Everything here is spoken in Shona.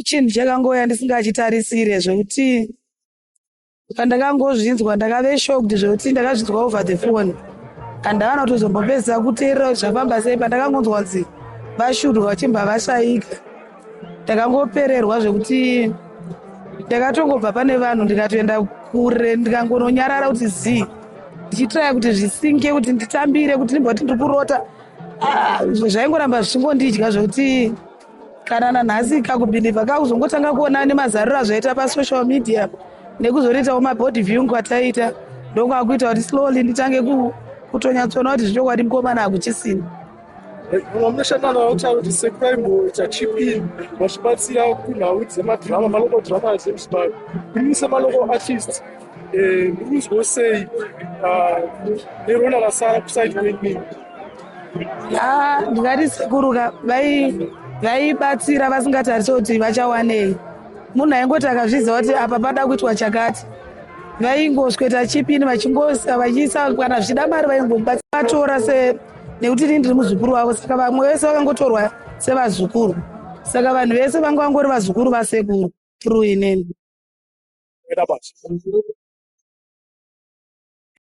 Chinhu chakangouya ndisingachitarisire, zvekuti pandakangozvinzwa ndakave shocked, zvekuti ndakazvinzwa over the phone, handavana kutozombopedzisa kuteerera kuti zvafamba sei. Pandakangonzwa kunzi vashutwa vachibva vashayika, ndakangopererwa, zvekuti ndakatongobva pane vanhu ndikatoenda kure, ndikangononyarara kuti zii, ndichitraya kuti zvisinke, kuti nditambire, kuti ndimboti ndiri kurota. Ah, zvaingoramba zvichingondidya, zvekuti kana nanhasi kakubhilivha kakuzongotanga kuona nemazaruro azvaita pasocial media nekuzotoitawo mabody viewing kwataita, ndokwakuita kuti slowly nditange kutonyatsoona kuti zvichokwadi mukomana hakuchisina. Vamwe munoshanda navo kutaura kuti sekuru vaimboita chip in vachibatsira kunhau dzemadrama, malocal dramas emuZimbabwe. Imi semalocal artist, muri kunzwawo sei nerona rasara kuside kwenyu? Ah, ndingati sekuru ka vaibatsira vasingatarisi kuti vachawanei. Munhu aingoti akazviziva kuti apa pada kuitwa chakati, vaingosweta chip in vachingoisa, vachiisa. Kana zvichida mari vaingobatsira, vatora se nekuti ini ndiri muzukuru wavo, saka vamwe vese vakangotorwa sevazukuru, saka vanhu vese vanga vangori vazukuru vasekuru through inini. Eda basa.